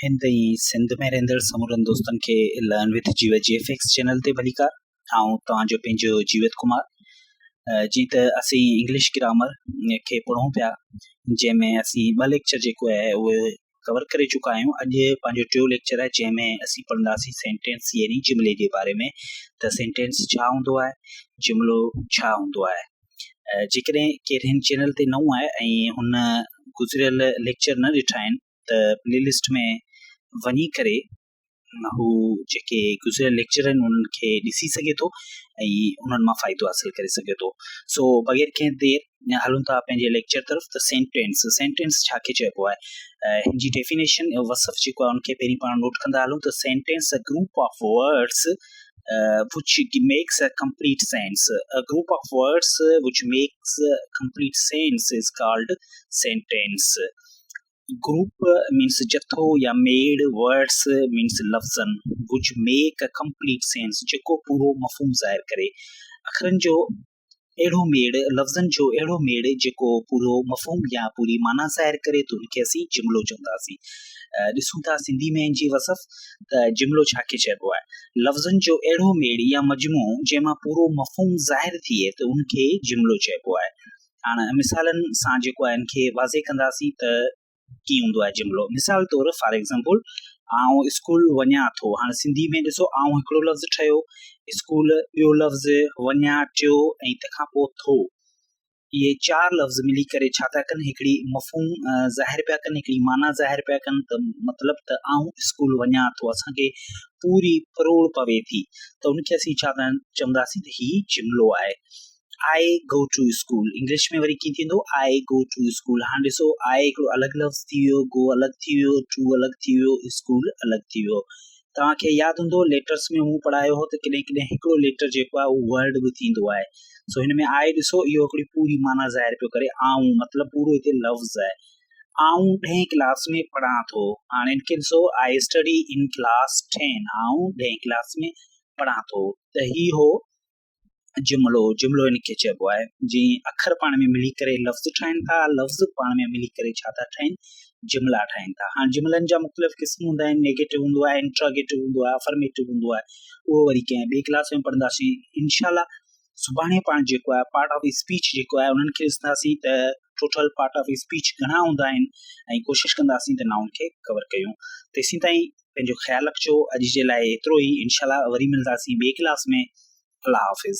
هند ۽ سنڌ ۾ رهندڙ سمورن دوستن کي learn with Jeewat G F X channel تي ڀليڪار. آئون توهان جو پنهنجو جيوت ڪمار. جيئن ته اسين انگلش گرامر کي پڙهون پيا جنهن ۾ اسين ٻه ليڪچر جيڪو آهي اهي ڪور ڪري چڪا آهيون. اڄ پنهنجو ٽيون ليڪچر آهي جنهن ۾ اسين پڙهنداسين سينٽينس يعني جملي جي باري ۾ ته سينٽينس ڇا هوندو آهي، جملو ڇا هوندو آهي. جيڪڏهن ڪير هن چينل تي نئون آهي ۽ هن گذريل ليڪچر نه ڏٺا آهن ته پلي لسٽ ۾ وڃي ڪري هو جيڪي گذريل ليڪچر آهن انهن کي ڏسي سگهي ٿو ۽ انهن مان فائدو حاصل ڪري سگهي ٿو. سو بغير ڪنهن دير هلون ٿا پنهنجي ليڪچر طرف ته سينٽينس سينٽينس ڇا کي چئبو آهي هن جي ڊيفينيشن وصف جيڪو آهي ان کي پهرين پاڻ نوٽ ڪندا هلون ته sentence a group of words which makes a complete sense. A group of words which makes a complete sense is called sentence. Group means جٿو يا ميڙ، ورڊس مينس لفظن، which make a complete sense جيڪو پورو مفهوم ظاهر ڪري. اکرن جو اهڙو ميڙ، لفظن جو اهڙو ميڙ جيڪو پورو مفهوم يا پوري معنيٰ ظاهر ڪري ته ان کي اسين جملو چونداسين. ڏسون ٿا سنڌي ۾ ان جي وصف ته جملو ڇا کي چئبو آهي. لفظن جو اهڙو ميڙ يا مجموعو جنهن مان پورو مفهوم ظاهر ٿئي ته ان کي جملو چئبو آهي. هاڻ مثالن سان جيڪو آهي ان کي واضح ڪنداسين ته ڪيئن هوندو آهي جملو. مثال طور فار ايگزامپل آئون اسڪول وڃان ٿو. هاڻ سنڌي ۾ ڏسو آئون هڪڙو لفظ ٺهيو، اسڪول ٻيو لفظ، وڃان ٽيو ۽ تنهن کان پوء ٿو. اهي چار لفظ ملي ڪري ڇا ٿا ڪن هڪڙي مفهوم ظاهر پيا ڪن، هڪڙي معنيٰ ظاهر پيا ڪن ته مطلب ته آئون اسڪول وڃان ٿو. اسان کي پوري پروڙ پوي ٿي ته ان کي اسين ڇا چونداسين ته هي جملو آهي. I go to school English ۾ وري ڪيئن ٿيندو I go to school هاڻ ڏسو I هڪڙو الڳ لفظ ٿي ويو گو الڳ ٿي ويو ٽو الڳ ٿي ويو اسڪول الڳ ٿي ويو توهان کي ياد هوندو ليٽرس ۾ مون پڙهايو هو ته ڪڏهن ڪڏهن هڪڙو ليٽر جيڪو آهي اهو ورڊ به ٿيندو آهي سو هن ۾ I ڏسو اهو هڪڙي پوري معنيٰ ظاهر پيو ڪري آئون مطلب پورو هتي لفظ آهي آئون ڏهين ڪلاس ۾ پڙهان ٿو هاڻي هن کي ڏسو I study in class 10 آئون ڏهين ڪلاس ۾ پڙهان ٿو ته هي هو جملو، جملو ان کي چئبو آهي جيئن اکر پاڻ ۾ ملي ڪري لفظ ٺاهين ٿا، لفظ پاڻ ۾ ملي ڪري ڇا ٿا ٺاهين؟ جملا ٺاهين ٿا. هاڻ جملن جا مختلف قسم هوندا آهن، نيگيٽو هوندو آهي، انٽراگيٽو هوندو آهي، افرميٽو هوندو آهي، اهو وري ڪنهن ٻئي ڪلاس ۾ پڙهنداسين. انشاء الله سڀاڻي پاڻ جيڪو آهي پارٽ آف اسپيچ جيڪو آهي انهن کي ڏسنداسين ته ٽوٽل پارٽ آف اسپيچ گهڻا هوندا آهن ۽ ڪوشش ڪنداسين ته نائون کي ڪور ڪيون. تيسين تائين پنهنجو خيال رکجو. اڄ جي لاء ايترو ئي. انشاء الله وري ملنداسين ٻئي ڪلاس ۾. الله حافظ.